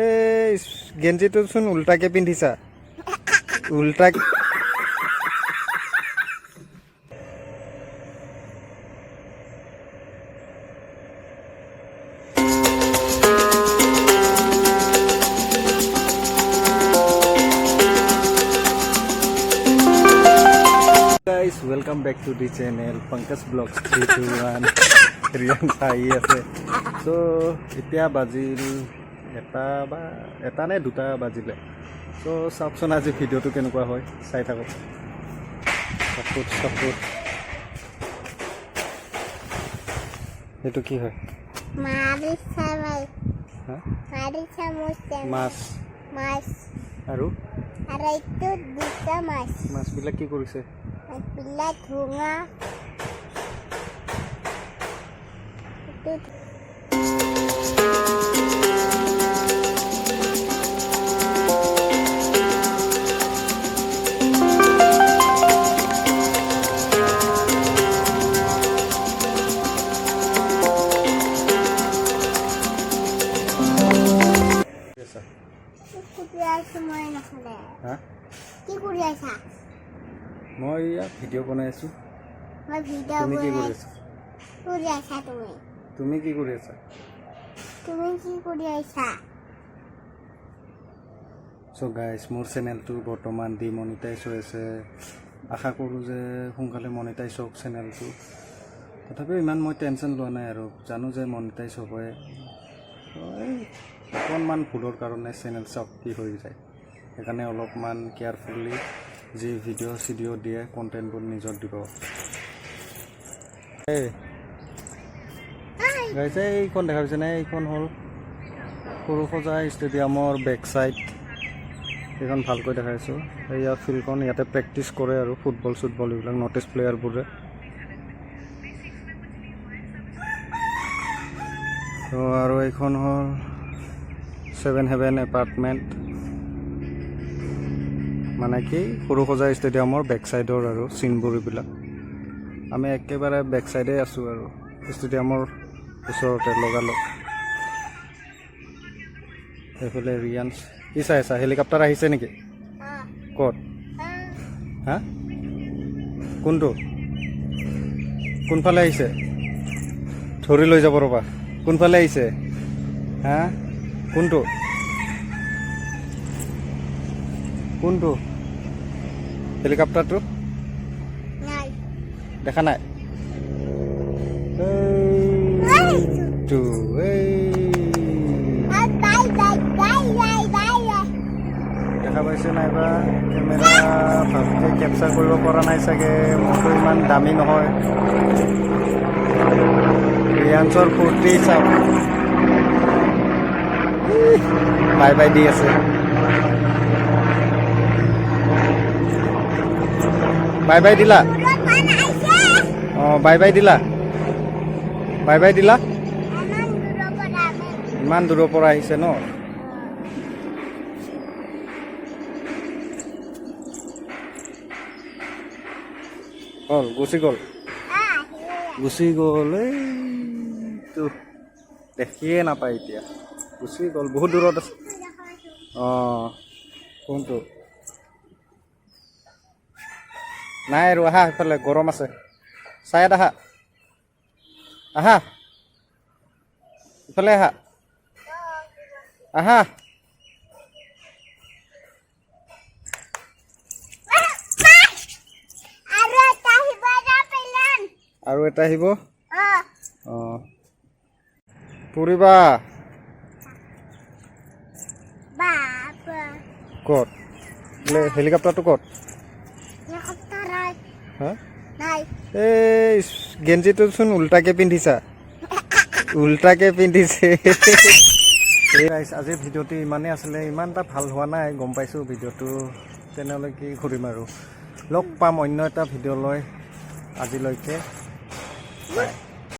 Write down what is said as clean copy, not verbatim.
এই গেঞ্জিটোচোন উল্টাকে পিন্ধিছা, উল্টা। Guys, welcome back to the channel Pankaj Vlogs 321. Riyan চাই আছে। চ' এতিয়া বাজিল এটা বা এটা নে দুটা বাজিলে। চ' চাওকচোন, আজি ভিডিঅ'টো কেনেকুৱা হয়, চাই থাকক। চাপোৰ্ট, চাপোৰ্ট, সেইটো কি হয়? মাৰিছা। হা? মাৰিছা মাছ। মাছ। মাছ। আৰু? আৰু এইটো দুটা মাছ। মাছবিলাক কি কৰিছে? মাছবিলাক ধুঙা এইটো। কি আছা? কি কৰি আছো মই নহ'লে? হা? কি কৰি আছা? মই ইয়াত ভিডিঅ' বনাই আছোঁ। মই ভিডিঅ' তুমি কি কৰি বনাই আছা? কৰি আছা তুমি? তুমি কি কৰি আছা? তুমি কি কৰি আছা? চ' গাইজ, মোৰ চেনেলটো বৰ্তমান ডিমনিটাইজ হৈ আছে। আশা কৰোঁ যে সোনকালে মনিটাইজ হওক চেনেলটো। তথাপিও ইমান মই টেনশ্যন লোৱা নাই আৰু জানো যে মনিটাইজ হ'বই। ত' এই অকণমান ভুলৰ কাৰণে চেনেল চাওক কি হৈ যায়। সেইকাৰণে অলপমান কেয়াৰফুলি যি ভিডিঅ' চিডিঅ' দিয়ে, কণ্টেণ্টবোৰ নিজৰ দিব। এই গাইজ, এইখন দেখা পাইছেনে? এইখন হ'ল সৰুসজাই ষ্টেডিয়ামৰ বেক চাইড। এইখন ভালকৈ দেখাইছোঁ। এয়া ফিল্ডখন, ইয়াতে প্ৰেক্টিচ কৰে আৰু ফুটবল চুটবল এইবিলাক নৰ্থ ইষ্ট প্লেয়াৰবোৰে। ত' আৰু এইখন হ'ল ছেভেন হেভেন এপাৰ্টমেণ্ট, মানে কি সৰুসজাই ষ্টেডিয়ামৰ বেক চাইডৰ আৰু চিনবোৰ এইবিলাক। আমি একেবাৰে বেক চাইডে আছোঁ আৰু ষ্টেডিয়ামৰ ওচৰতে লগালগ। সেইফালে ৰিয়ানছ কি চাই আছা? হেলিকপ্টাৰ আহিছে নেকি? অঁ। ক'ত? অঁ। হা, কোনটো? কোনফালে আহিছে? ধৰি লৈ যাব ৰ'বা। কোনফালে আহিছে? হা, কোনটো, কোনটো হেলিকপ্টাৰটো? নাই। দেখা নাই? এইটো, এই। Bye bye bye bye bye bye. দেখা পাইছে নাইবা? কেমেৰা ভালকৈ কেপচাৰ কৰিব পৰা নাই চাগে, মোৰতো ইমান দামী নহয়। ৰিয়ান্সৰ ফূৰ্তি চাওক, বাই বাই the আছে। বাই বাই দিলা? অঁ, বাই বাই দিলা? বাই বাই দিলা? ইমান দূৰৰ পৰা আমি। ইমান দূৰৰ পৰা আহিছে ন? হ'ল, গুচি গ'ল। গুচি গ'ল। এইটো দেখিয়ে নাপায় এতিয়া, গুচি গ'ল, বহুত দূৰত আছে। অঁ, কোনটো? নাই আৰু, আহা সেইফালে, গৰম আছে। চায়াত আহা, আহা, ইফালে আহা, আহা। আৰু এটা আহিব না পেলান। আৰু এটা আহিব? অঁ। অঁ, ফুৰিবা। বাবা। ক'ত বোলে হেলিকপ্টাৰটো, ক'ত? হেলিকপ্টাৰ নাই। হা? নাই। এই গেঞ্জিটোচোন উল্টাকে পিন্ধিছা, উল্টাকে পিন্ধিছে। এই গাইছ, আজিৰ ভিডিঅ'টো ইমানেই আছিলে। ইমান এটা ভাল হোৱা নাই, গম পাইছোঁ ভিডিঅ'টো। তেনেহ'লে কি কৰিম আৰু, লগ পাম অন্য এটা ভিডিঅ' লৈ। আজিলৈকে বাই।